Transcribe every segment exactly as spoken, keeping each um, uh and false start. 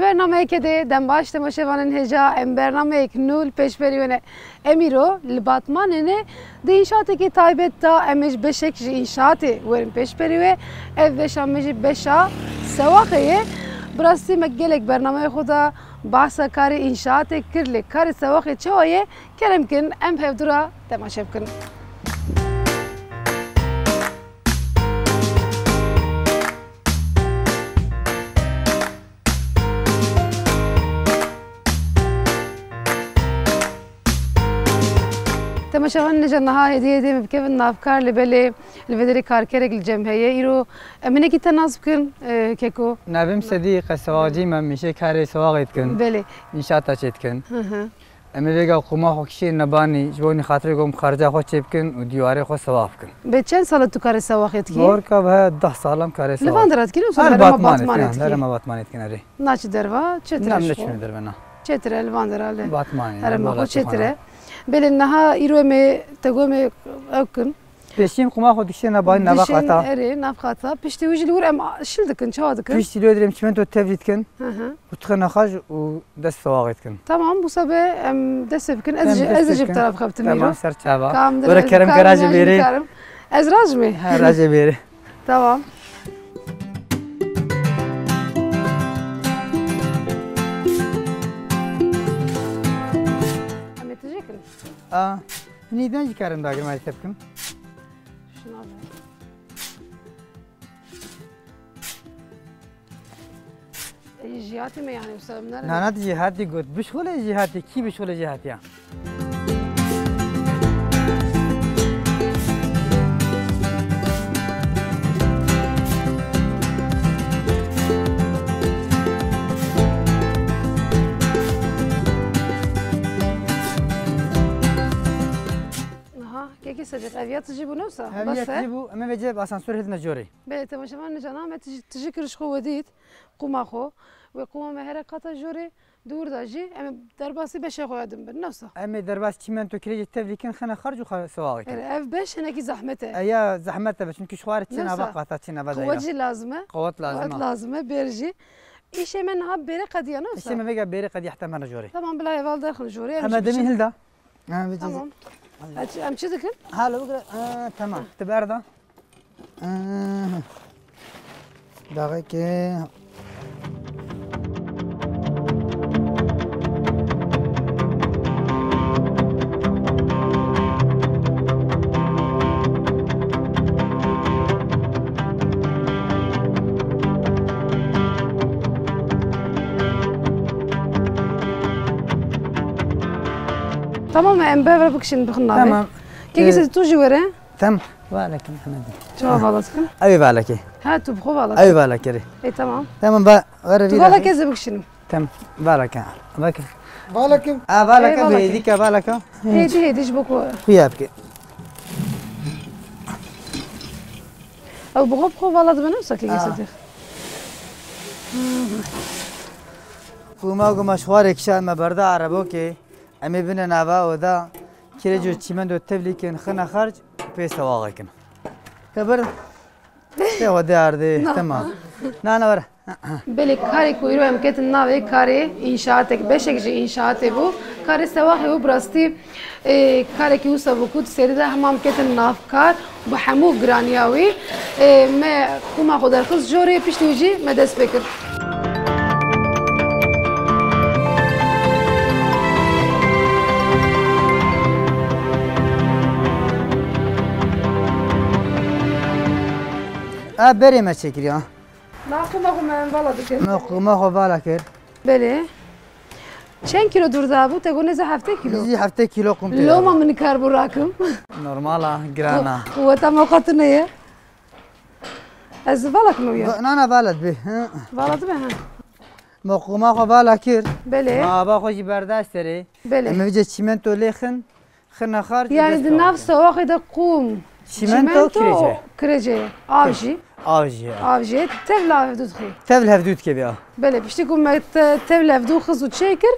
Bernameyeke dê dem baş temaşevanên hêja, em bernameyek nû li pêşberî we ne. Em îro li Batmanê ne, di înşaatekî taybet de em ê ji beşek ji înşaatê werin pêşberî we. Ev beşa me jî beşa sewaxê ye. Bi rastî me gelek bernameyê xwe de bahsa karê înşaatê kir, lê karê sewaxê çawa ye? Kerem kin, em hevdû re temaşe bikin. Temaşevanên hêja, niha hêdî hêdî em bikevin nav kar, lê belê li vê derê karkerek li cem heye. Îro em hinekî te nas bikin, e, Keko. Navê min Sedîq e, sewaxcî me, em îşê karê sewaxê dikin. Belê. Înşaata çê dikin. Hı hı. Em ê vêga qûma xwe kişîn nebanî, ji bo nî xatirê ku em xerca xwe çê bikin û dîwarê xwe sewax bikin. Bê çend sal e tu karê sewaxê dikî? Gorka bi deh sal em karê sewax. Li van dera dikî, ne wisa li herêma Batmanê dikî? Li herêma Batmanê dikin, erê. Naçî derva, çêtir e ji xwe? Çêtir e, li van dera li Batmanê, herêma xwe çêtir e. Belê niha îro em ê te got em ê ew kin. Pêşî em qûma xwe dikişîne navê navqata. Erê, navqata. Piştî wî jî li wir em şil dikin, çawa dikin? Piştî li wir em çimento tevlî dikin. Hı hı. Û dixine xaç û dest sewaxê dikin. Tamam, wisa be em dest pê bikin. Ez jî, ez jî bi te re bixebtim îro. Tamam, ser çava. Were kerem ke rajê bêrê. Ez rajimê? He, rajê bêrê. Tamam. Em ê tijî kin? A, hinî den jî karim dagir me te bikim. Şuna be. Ê, jêhatî me yani, wisa em nerin. Na, na, tu jêhatî got. Bişxulê jêhatî, kî bişxulê jêhatî ya? Aha, kekê Sedîq, ev ya tijî bû ne wisa? Ev ya tijî bû, em ê vêca bi asansor hêdine corê. Belê, temaşevanên hêja, me tijî, tijî kir ji xwe we dît, qûma xwe. Wê qûma me here qata jorê, dûr da jî, em ê derbasî beşê xwe ya din bin, ne wisa? Em ê derbas çîmento kirêjê tevlî kin, xine xerc û xwe sewaxê kin. Erê, ev beş hinekî zehmet e. Eya zehmet e, çimkî ji xwe re çi nava qata, çi nava dayra. Quwet jî lazim e. Quwet lazim e. Quwet lazim e, bêr jî. Îşê me niha bêrê qediya, ne wisa? Îşê me vêga bêrê qediya heta me re jorê. Tamam, bila heval derxin jorê, em jî biçin. Hema demî hilda. Ha, vê cizî. Tamam. Em çi dikin? Hala bigire. Ha, tamam. Tu berda. Aha. Daxeke. Tamam, em bevre bikişin bixin navê. Tamam. Kekî, ee, tu jî were. Tamam. Valekim Hemedî. Çawa vala dikin? Ew ê valekê. Ha, tu bi xwe vala dikî. Ew ê valekê rê. Ê, tamam. Tamam, ba, were vîra. Tu valekê, ez ê bikişînim. Tamam, valeke. Vake. Valekim. A, valeke, ê, valeke. Hêdîke, valeke. Hêdî, hêdî ji bo ku xuya bike. Ew bi xwe, bi xwe vala dibe, ne wisa kekê Sedîq? Qûma ku me ji xwarê kişa me berda erebokê. Em ê bine nava oda, kirêc û çîmendo tevlî kin, xine xerc, pê sewaxê kin. Kebir. Tê xwe dê ardê, tamam. Na, na, were. Belê, karê ku îro em ketin navê karê înşaatek, beşek ji înşaatê bû. Karê sewaxê bû, bi rastî, e, karekî wisa bû ku di serî de hema em ketin nav kar. Bi hemû giraniya wî, ê, me qûma xwe derxist jorê, piştî wî jî me dest pê kir. A, berê me çêkiriya. Na qûma xwe me vala dikir. Me qûma xwe vala kir. Belê. Çend kîlo dûr dabû? Te got nêzî heftê kîlo. Nêzî heftê kîlo qûm tê. Loma min kar bû rakim. Normal a, giran a. Qu-, quweta me xwe tune ye. Ez vala kim ya? Na, na, vala dibe. Vala dibe, ha. Me qûma xwe vala kir. Belê. Me ava xwe jî berda serê. Belê. Em ê vêca çîmento lê xin. Xina xar. Yani di nav sewaxê de qûm, çîmento, çîmento, kirêce. Kirêce, av jî. Av jî, ya. Av jî, tev li hevdû dixî. Tev li hevdû dikeve, ya. Belê, piştî ku me te-, tev li hevdû xiz û çê kir,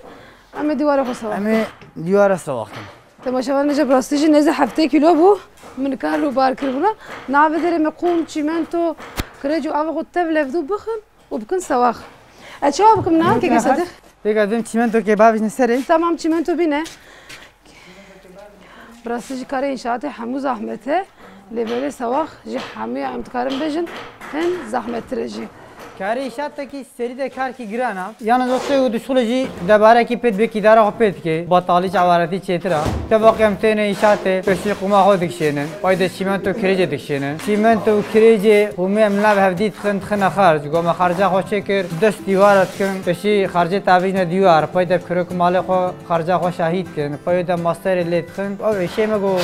em ê dîwara xwe sewax. Em ê dîwara sewax kin. Temaşevanê ji bi rastî jî nêzî heftê kîlo bû, min kar û bar kiribûna. Navê derê me qûm, çîmento, kirêc û ava xwe tev li hevdû bixin. û bikin sewax. Ez çawa bikim na, keke Sedîq? Pêka dibim çîmentokê bavêjine serê. Tamam, çîmento bîne. Bi rastî jî karê înşaatê hemû zehmet e. Lê belê sewax ji hemûya em dikarin bêjin, hin zehmettir e jî. Karê înşaatekî serî de karkî giran a. Yalnız o tê û dişuxulê jî debarekî pê dibê kî îdara xwe pê dike. Betalî ji ewaretî çêtir a. Tevaqê em têne înşaatê, pêşî qûma xwe dikişênin. Pay de çîmento kirêcê dikişênin. Çîmento û kirêcê qûmê em nav hevdî dixin, dixine xerc. Go me xerca xwe çêkir, dest dîwara dikin. Pêşî xercê tavîjne dîwar. Pay de kirok malê xwe xerca xwe şahî dikin. Pay de masterê lê dixin. Ew êşê me go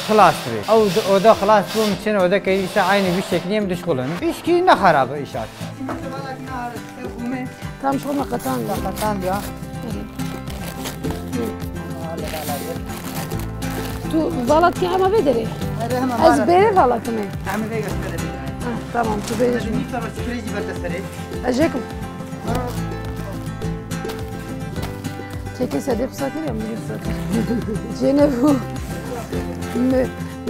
xilas dibe. Ew di-, oda xilas bû, min çin oda keyî, îşte eynî wî şeklî em dişxulin. Îşkî ne xerab e îşat. Tam şixwe me qetandiya. Qetandiya. Tu vala dikî hema vê derê? Erê, hema Ez vala. Bêrê vala kimê? Em vê gösterê. Ha, tamam, tu bêrê. Nî tara çikrê jî berde serê. Ez jêkim. Keke Sedê qisa kir ya, min jî qisa kir. Jê nebû. Mi,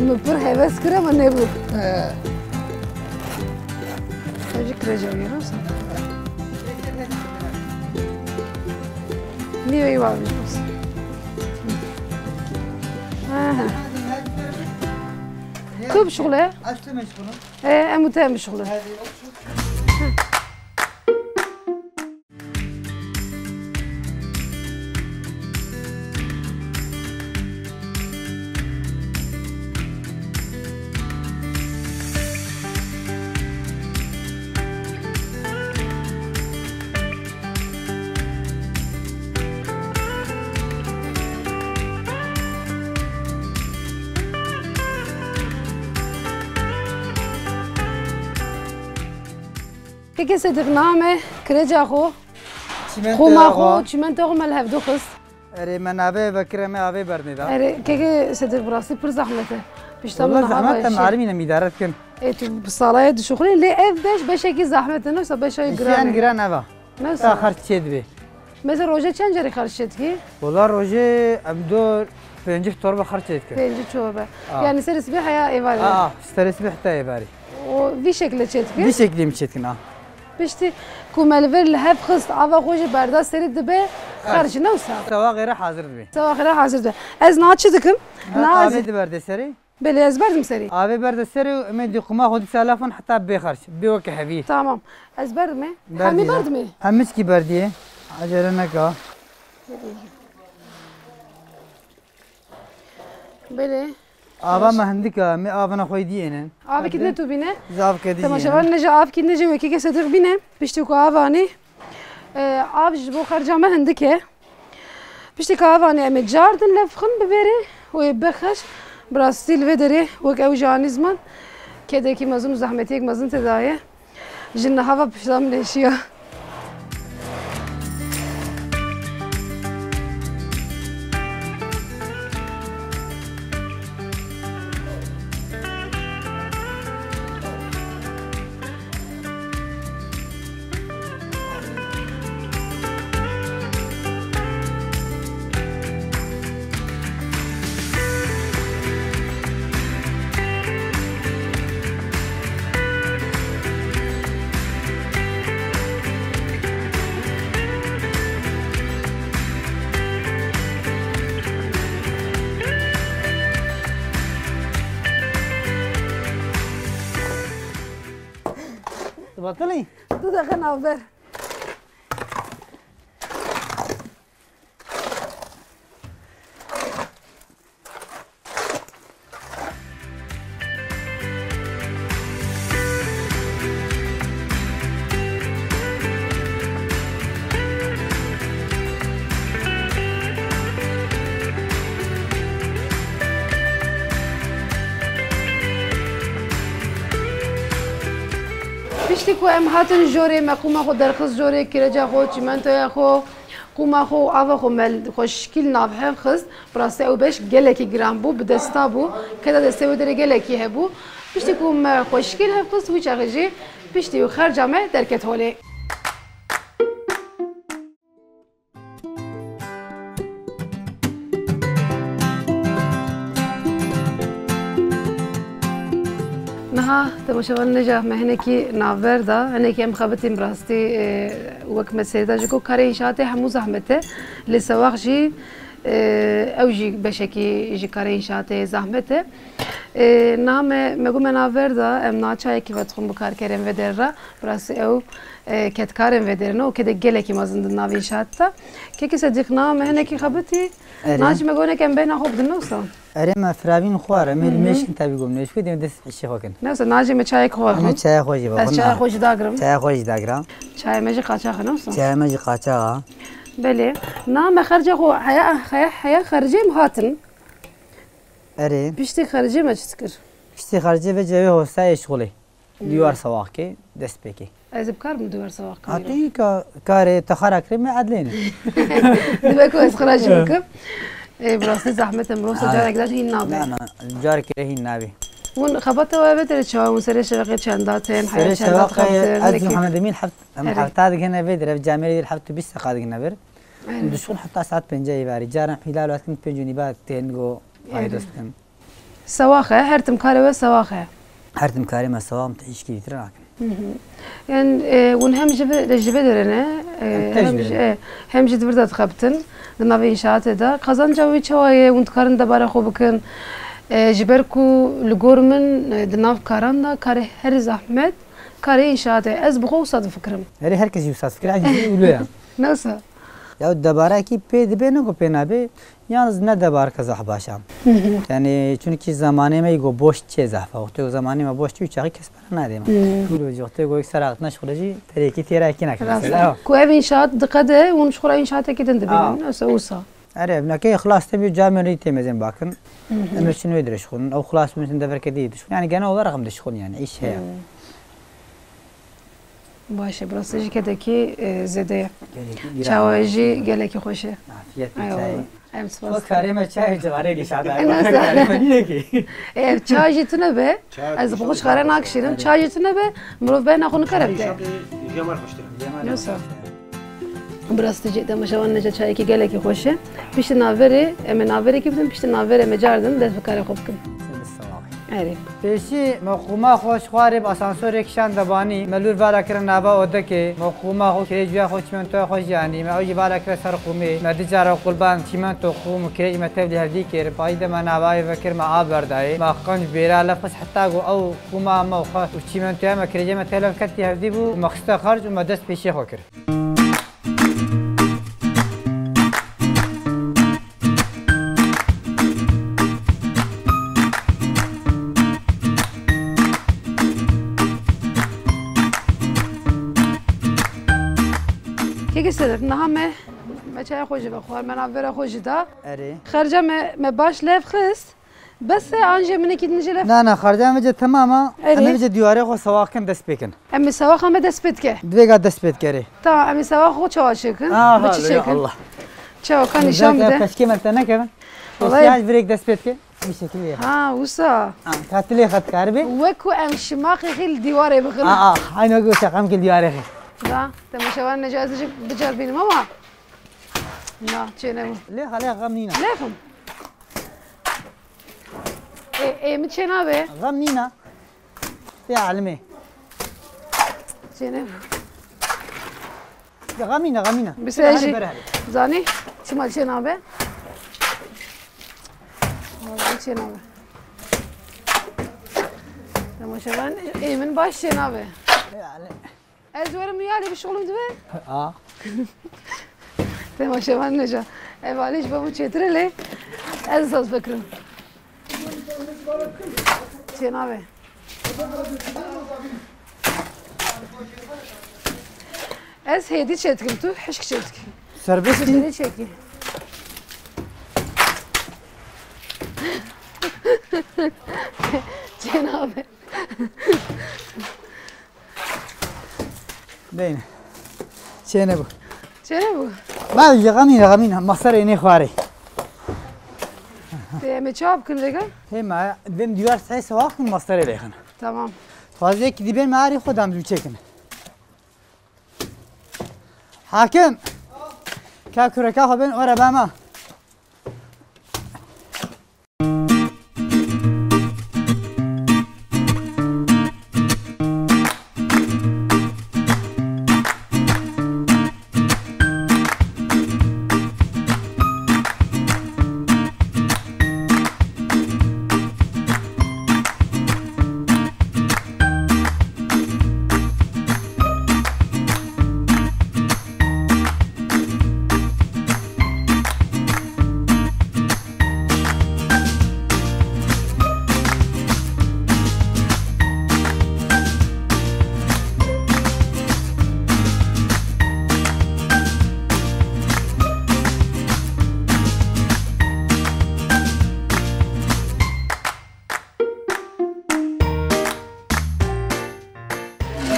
mi pir heves kir ama nebû. He. Ev jî kirêca wî, rast e? Nî wê wa wî, rast. Aha. Tu bişuxule? Ez tu meşgulum. E, em û te em bişuxulin. Hadi, otur. Keke Sediq name, kireca xwe, Çîmento xwe ma xwe, xwe. Çîmento xwe me li hevdu xist. Erê, me navê vekirê me avê bernê da. Erê, keke Sediq, bi rastî pir zehmet e. Pişta min Wala niha zehmet e, vayşe. Melim îne îdare dikin. Ê, tu bi salaya dişuxulî, lê ev beş, beşekî zehmet e, ne wisa beşa Îşê giran en e. Giran ev a. Ne wisa? Ta xerç çê dibe. Mesela roje çend carî xerç çê dikî? Wala roje em dor pêncî torba xerç çê dikin. Pêncî torba. A. Yani serê sibê heya êvarê. A, serê sibê heta êvarê. O vî şekilde çê dikî? Vî şekilde mi çê dikin, a. Piştî ku me li vir li hev xist, ava xwe jî berda serî dibe xerc, ne wisa? Sewa xêre hazir dibe. Sewa xêre hazir dibe. Ez na çi dikim? Na Na ez avê diber de serê. Belê, ez berdim serî. Avê ber de serê û em ê dîquma xwe dîsa lafan heta bê xerc, bê weke hevî. Tamam. Ez berdim ê. Hemî Berdiye. Berdim ê. Em miskî berdiye. Acele neka. Belê. Ava Baş. Me hindik e, me avana xwe dî ênin. Avê kî ne tu bîne? Zav kedî Temaşevan ênin. Ne ji av kî ne ji wekî kese dix bîne. Piştî ku av anî, e, av ji bo xerca me hindik e. Piştî ku av anî em ê cardin levxin bi vêrê û ê bixeş. Bi rastî li vê derê wek ew ji anî ziman kedekî mezin û zehmetiyek mezin tê daye. Ji niha ve pişta min êşiya. Tu batilî? Tu dexe navber. Piştî ku em hatin jorê, me qûma xwe derxist jorê, kireca xwe, çîmentoya xwe, qûma xwe û ava xwe me xweşikî li nav hev xist. Bi rastî ew beş gelekî giran bû, bi desta bû. Keda destê wê derê gelekî hebû. Piştî ku me xweşikî li hev xist, wî çaxê jî piştî û xerca me derket holê. Ha, temaşevan neca me hinekî navber da, hinekî em xebitîn bi rastî, e, wek me sêrda ji ku karê înşaatê hemû zehmet e, lê sewax jî, e, ew jî beşekî ji karê înşaatê zehmet e. E, na me, me got me navber da, em na çayekî vedixwin bi karkerên vê derê re, bi rastî ew, e, kedkarên vê derê ne û kedek gelekî mezin di nav înşaat de. Kekî Sedîq, na me hinekî xebitî, Erê. na jî me got hinek em beyna xwe bidin, ne wisa? Erê, me firavîn xwar, em ê li Hı hı. mêşkin tevî gom nêşkû, dê dest pêşê xwe kin. Ne wisa, na jî me çayek xwe Em ê xwin. çaya xwe jî Ez vexwin, çaya na. xwe jî dagirim. Çaya xwe jî dagiram. Çaya me jî qaçax e, ne wisa? Çaya me jî qaçax a. Belê. Na me xerca xwe heya, heya, heya xercê em hatin. Erê. Piştî xercê me çi dikir? Piştî xercê ve cevê hostayê şixulê. Hmm. Dîwar sewaxkê, dest pê kê. Ez ê bikarim dîwar sewax Ha, kim? tu yî ka-, karê te xera kirê me edlêne. Dibe ku ez xira jî bikim. Ê, bi rastî zehmet e, mirosa Ha. carek de hîn nabe. Na, na, carek de hîn nabe. Hûn xebata we vê derê çawa, hûn serê şeveqê çenda tên, heya Serê çenda şeveqê xebtin, ez hinekî. Muhammed Emîn heft-, em Erê. hefta digihine vê derê, ev camêrê dîl heft û bîst deqa digihine vir. Aynen. Dişûn heta saet pêncê êvarî. Caran hîlal westin pênc û nîva tên go Aynen. paydos bikin. Sewax e, her tim karê we sewax e. Her tim karê me sewax, em te hîç kî dîtir nakin. Hı hı. Yan, e, hûn hem ji vê, ji vê derê ne, e, Em te hem ji ji, vê. e, hem jî di vir de dixebitin, di navê înşaatê de. Qazanca wî çawa ye, hûn dikarin debara xwe bikin? E, ji ber ku li gor min, e, di nav karan de karê herî zehmet, karê înşaatê. Ez bi xwe wisa difikirim. Erê, her kes jî wisa difikire, ez jî wilo ya. Ne wisa? Ya debarekî pê dibe ne ku pê nabe, yalnız ne debareke zehf baş e. Hı hı. Yani çünkü zamanê me go boş çê zehf e. Wextê ku zamanê me boş çê, çaxî kes pere nade me. Hı. Wilo jî wextê ku yek ser axtine şixule jî perekî têra kî nake Rast. mesela. Ku ev înşaat diqede, hûn ji xwe re înşaatekî din dibînin. Aa. Esa wisa. Erê, evnekê xilas te bir camê rî tê mezin bakin. Hı hı. Em çin wê dirêj xwin. Ew xilas min deverke dî dişxwin. Yani genel olarak em dişxwin yani. İş heye. Hı. Baş e, bi rastî jî kedekî, e, zêde ye. Gelekî giran Çawa e. jî gelekî xweş e. Afiyet Ay olsun. çayê. Em spas. Wek karê me çayê civarê gişada. En azından. Karê me nîne ki. Ev çay jî tune be, Çay ez bi xwe jî xare tune be. nakişînim. Çay jî tune be, mirov beyna xwe nikare bide. Jemar xweştir. Jemar Yoksa. Bi rastî jî temaşevan neca çayekî gelekî xweş e. Piştî naverê, em ê naverekî bidin, piştî naverê me cardin dest bi karê xwe bikin. Sen de sağ ol. Erê. Pêşî me qûma xwe ji xwarê bi asansorê kişand debanî, me lûr vala kirin nava odekê, me qûma xwe, kirêj wê xwe, çîmentoya xwe jî anî, me ew jî vala kire ser qûmê, me du cara qulban çîmento, qûm û kirêj me tevlî hevdî kir, payî de me navayê vekir, me av berdayê, me qenc bêra lef xist heta ku ew qûma me û xwe û çîmentoya me, kirêjê me tevlî ketî hevdî bû, me xiste xerc û me dest pêşê xwe kir. Kekê Sedef, niha me, me çaya xwe jî vexwar, me navbera xwe jî da. Erê. Xerca me, me baş lev xist. Bes e, an jê minekî din jê lev. Na, na, xerca me ce temam a. Erê. Em ê vêce dîwarê xwe sewax kin, dest pê kin. Em ê sewaxa me dest pê dike. Divêga dest pê dike rê. Tamam, em ê sewaxa xwe çawa çêkin? Aha, Bi çi ya çêkin? Allah. Çawa ka nîşan Zaten bide. peşkê me te nekevin. Vallahi- Dosya ji virêk dest pê dike. Em şekil yê. Ha, wisa. Ha, ka tu lê xwe dikaribî. Wek ku em şimaxê xî li dîwarê bixin. Aa, aa, aynı wek wisa em kil dîwarê xî. Da, temaşevan necazî jî biceribînim ama. Na, çê nebû. Lê xwe, lê xem nîne. Lê xem. Ê, ê, min çê nabe? Xem nîne. Tê alimê. Çê ne? Ya, xem nîne, xem nîne. Bi se Hadi jî. bere hadi. Zanî, çima çê nabe? Vallahi çê nabe. Temaşevan, ê, min baş çê nabe. Yani. Ez werim ya lê bi şixulim dibe. A. Temaşevan neca. Ev alî ji bo min çêtir e lê ez zaz bikirim. Çênabe. Ez hêdî çêdikim, tu hişk çêdikî. Serbest Tu mi? beni çekî. Çênabe. Beyne. Çêne bu. Çêne bu. Bak, yağamîne, yağamîne. Masar ênê xwarê. Te me çap kin vega? Hema, vem diyar say savax kin masarê lêxin. Tamam. Fazla ki diben me arî xwe dam çekin. Hakim. Ka kureka xwe ben ora bama.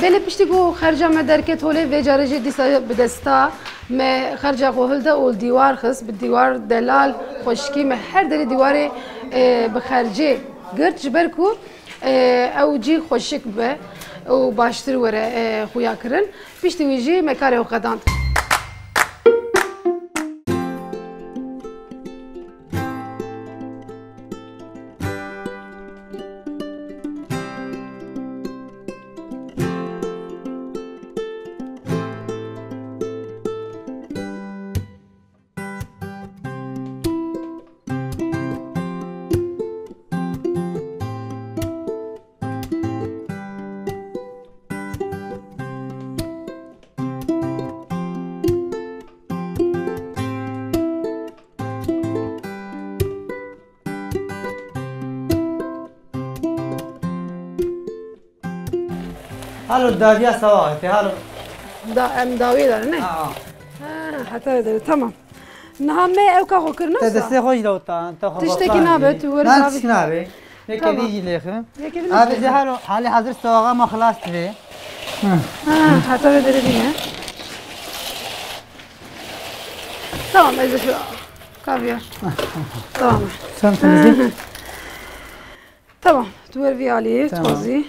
Belê piştî ku xerca me derket holê, vê carê jî dîsa bi desta me xerca xwe hilda û dîwar xist, bi dîwar delal, xweşikî me her derê dîwarê, e, bi xercê girt, ji ber ku, e, ew cî xweşik be û baştir were, e, xuya kirin. Piştî wî jî me karê xwe qedand. Halo, dawiya sawa, te halo. Da, em dawiyê de ne? Ha, ha. Ha, heta de, tamam. Niha me ew ka xwe kir, te nasıl? Destê xwe jî dawta, te xwe Tiştekî nabe, tu were Na, dawi. Tişt nabe. Yekê Tamam. Dî jî lêxin. Yekê dî Abi lêxin. Zehalo, hali hazır sawaga ma xilas dibe. Ha, heta ve derê dîne. Tamam, ez şu kaviar. Tamam. Sen temizle. Tamam, tu wer vî alî, Tamam. Tozî.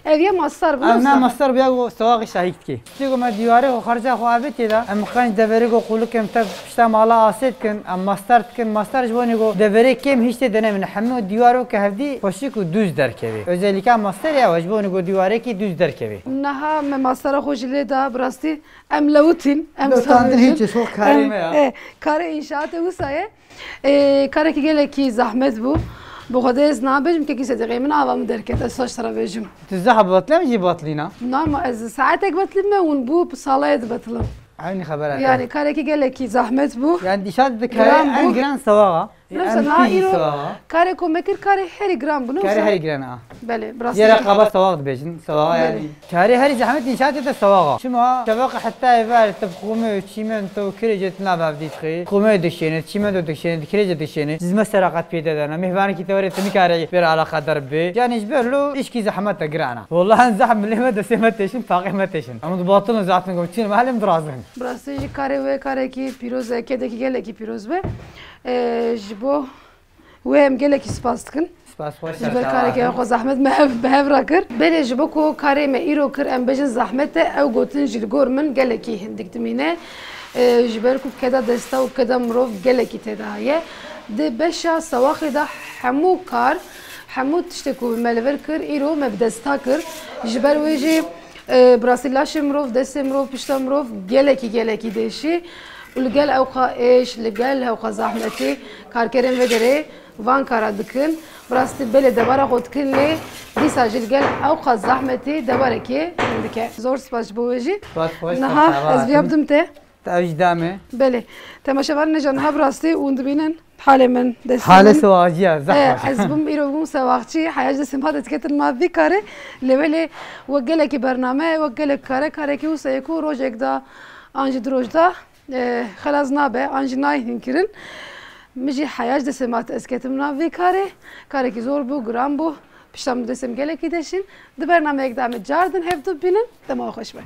Ev ye mastar bu, Ev ne nasıl? Mastar bu ya, bu sawaxî şahî dikê. Çigo me dîwarê xwe xerca xwe avêtê de, em qenc deverê go qulik em te pişta mala asê dikin, em mastar dikin, mastar ji bo nîgo deverê kêm hiç tê de nemîne. Hemû dîwar weke hevdî xweşik û dûz derkevê. Özellikle mastar ya, ji bo nîgo dîwarekî dûz derkevê. Niha me mastara xwe ji lê da, bi rastî em lewitîn, em Dotandin sabir hiç in. Çok karê Em, me ya. e, karê înşaatê wisa ye. Ê, karekî gelekî zehmet bû. Bi Xwedê ez nabêjim, kekî Sedîqê min ava min derket, ez saç tera bêjim. Tu zehf batilî em jî batilî na? Normal, ez saetek batilî me, hûn bû, bi salayê dibatilin. Eynî xebera te. Yani karekî gelekî zehmet bû. Yani dîşat di Giran karê en bû. Giran sawaxa. Mesela Em na pî îro sawaxa. Karê ku me kir, karê herî giran bû, ne Karê wisa? Herî giran a. Belê, bi rastî Yere jî. Qaba sawax dibêjin, sawaxa Belê. yani. Karê herî zehmet înşaatê de sawaxa. Çima? Şeveqa heta êvar te bi xumê, çîmento, kirêcê tu navê ev dî dixê. Xumê dikişêne, çîmento dikişêne, kirêcê dikişêne. Ji me seraqet pê de dana. Mêhvanekî te were tu nikare bêra eleqedar bê. Yani ji ber lo îşkî zehmet e giran a. Wallahî zehf milê me destê me têşin, faqê me têşin. Em dibatilin zaten ku çin, me helê em dirazin. Bi rastî jî karê we karekî pîroz e, kedekî gelekî pîroz be. Ee, ji bo Wê em gelekî spas dikin. Spas xweş Ji ber serçawa karekê axe. Xwe zehmet me hev, bi hev re kir. Belê ji bo ku karê me îro kir, em bêjin zehmet e, ew gotin jî li gor min gelekî hindik dimîne. Ee, ji ber ku keda desta û keda mirov gelekî tê de heye. Di beşa sawaxê de hemû kar, hemû tiştê ku me li vir kir, îro me bi desta kir. Ji ber wê jî, e, bi rastî laşê mirov, destê mirov, pişta mirov gelekî, gelekî dêşî. Û li gel ewqa êş, li gel ewqa zehmetî karkerên vê derê van kara dikin. Bi rastî belê debara xwe dikin lê dîsa jî li gel ewqa zehmetî debarekê dike. Zor spas ji bo wê jî. Spas xweş, Niha serçawa ez vîya hatin. Bidim te. Te ev jî dame. Belê. Temaşevan ne jî niha bi rastî hûn dibînin halê min, destê Hale min. Sewacî ya, zehf E, baş. Ez bûm îro bûm sewaxçî, heya ji destê min hat ez ketim nav vî karê. Lê belê we gelekî bername, we gelek kare, karekî wisa ye ku rojek da an jî du roj da e, xelas nabe, an jî nayê hîn kirin. Min jî heya ji destê me hat ez ketim nav vê karê. Karekî zor bû, giran bû. Pişta min destê min gelekî deşîn. Di bernameyek de em ê car din hev dibînin. Dema we xweş be.